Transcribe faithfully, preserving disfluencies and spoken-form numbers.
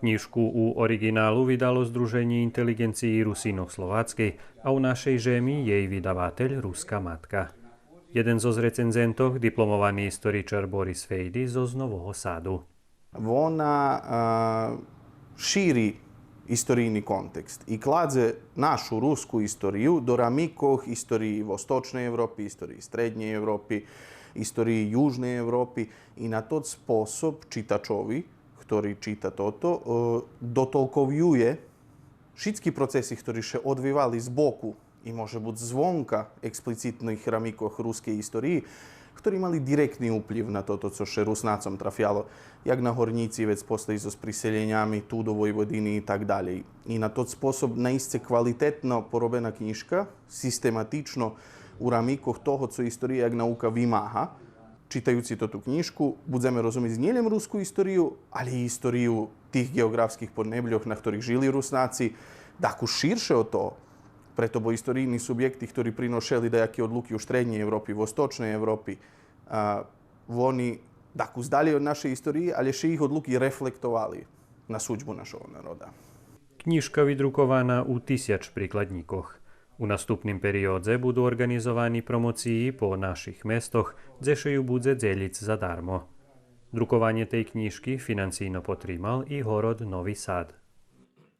Кнїжку у ориґиналу видало Здруженє интелиґенциї Русинох Словацкей, а у нашей жеми єй видаватель Руска матка. Єден зоз рецензентох, дипломовани историчар Борис Фейди зоз Нового Саду. Вона, а, шири историйни контекст и кладзе нашу руску историю до рамикох историї Восточней Европи, историї Среднєй Европи, историї Южней Европи и на тот способ читачови, хтори чита тото, е, дотолковює шицки процеси хтори ше одвивали збоку и, може буц, звонка експлицитних рамикох рускей историї, хтори мали директни уплїв на тото цо ше Руснацом трафяло, як на горнїци, вец после и зоз приселєнями ту до Войводини и так далєй. И на тот способ наисце квалитетно поробена кнїжка, систематично у рамикох того цо история як наука вимага. Читаюци тоту кнїжку, будземе розумиц нєлєм руску историю, але и историю тих ґеоґрафских поднебльох на хторих жили Руснаци, дакус ширше од того. Прето бо историйни субєкти хтори приношели даяки одлуки у Штреднєй Европи, Восточней Европи, а, вони дакус далєй од нашей историї, але ше их одлуки рефлектовали на судьбу нашого народа. Кнїжка видрукована у тисяч прикладнїкох. У наступним периодзе буду орґанизовани промоциї по наших местох, дзе ше ю будзе дзелїц задармо. Друкованє тей кнїжки финансийно потримал и город Нови Сад.